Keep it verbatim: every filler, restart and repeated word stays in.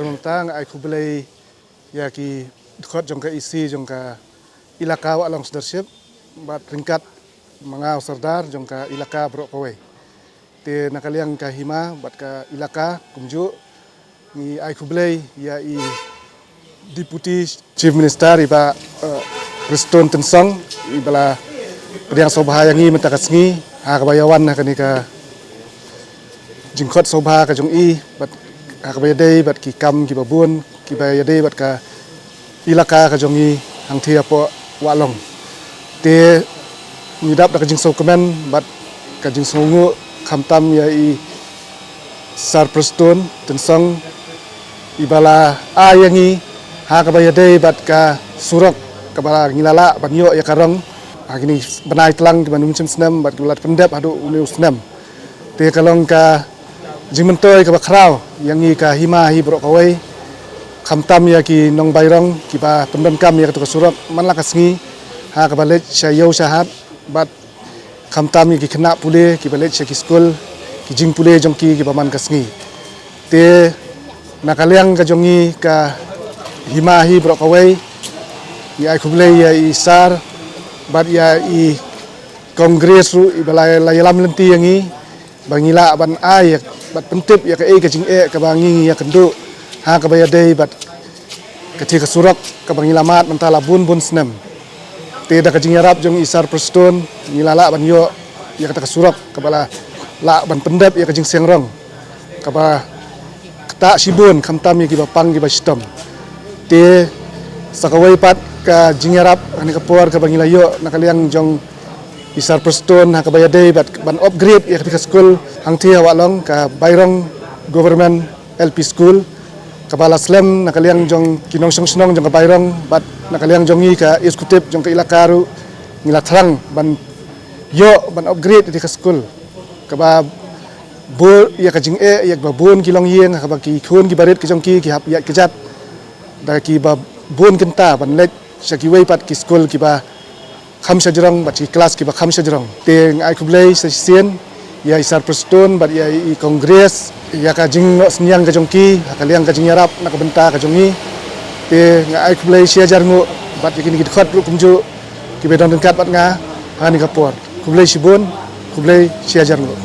Mynta nga ai khublei ïa ki dkhot jong ka E C jong ka Elaka Wahlong Sirdarship bad ryngkat ma nga u Sordar jong ka Elaka Baroh Kawei. Te na ka liang ka hima bad ka Elaka kumjuh ngi ai khublei ïa i Deputy Chief Minister i Bah, eh, Prestone Tynsong, i ba la pdiang sngewbha ïa ngi mynta ka sngi ha kaba ïa wan ha kane ka jingkhot sngewbha ka jong i bad ha kaba ïadei bad ki kam kiba bun kiba ïadei bad ka Elaka ka jong i hangthie hapoh Wahlong. Te ngi dap da ka jingsngewkmen bad ka jingsngewnguh khamtam ïa i Sir Prestone Tynsong i ba la ai ïa ngi ha kaba ïadei bad ka surok kaba ngi la lah ban ïoh ïa ka rong ha kine ki bnai tlang kiba nym shim snem bad kiba la pyndep haduh une u snem. Te ka long ka jingmyntoi kaba khraw ïa ngi ka hima hi baroh kawei, khamtam ïa ki nongbairong kiba pyndonkam ïa katu ka surok man la ka sngi ha kaba leit sha ïew sha hat bad khamtam ïa ki khynnah pule kiba leit sha ki skul, ki jingpule jong ki kiba man ka sngi. Te na ka liang ka jong ngi ka hima hi baroh kawei ngi ai khublei ïa i Sir bad ïa i Congress ruh i ba la, la ïalam lynti ïa ngi ba ngi lah ban ai bad pyntip ïa kaei ka jingeh kaba ngi ngi ïakynduh ha kaba ïadei bad kata ka surok kaba ngi la mad mynta la bun bun snem. Te da ka jingïarap jong i Sir Prestone ngi la lah ban ïoh ïa kata ka surok kaba la lah ban pyndep ïa ka jingsiangrong kaba ktah shibun khamtam ïa kiba pang kiba shitom. Te sa kawei pat ka jingïarap ha kane ka por kaba ngi la ïoh na ka liang jong i Sir Prestone ha kaba ïadei bad ban upgrade ïa kata ka skul hangthie ha Wahlong, ka Bairong Government L P School, kaba la slem na ka liang jong ki nongshong shnong jong ka Bairong bad na ka liang jong ngi ka executive jong ka Elaka ruh ngi la thrang ban ïoh ban upgrade ïa ka skul kaba bun ïa ka jingeh ïa kaba bun ki longïing ha kaba ki khun ki barit ki jong ki ki hap ïaid kjat da kiba bun kynta ban leit sha kiwei pat ki skul kiba kham shajrong bad ki klas kiba kham shajrong. Te nga ai khublei sa shisien ïa i Sir Prestone bad ïa i Congress ïa ka jingnoh synñiang ka jong ki ha ka liang ka jingïarap na ka bynta ka jong ngi. Te nga ai khublei shi hajar nguh bad ïa kine ki dkhot ruh kumjuh kiba don ryngkat bad nga ha kane ka por. Khublei shibun, khublei shi hajar nguh.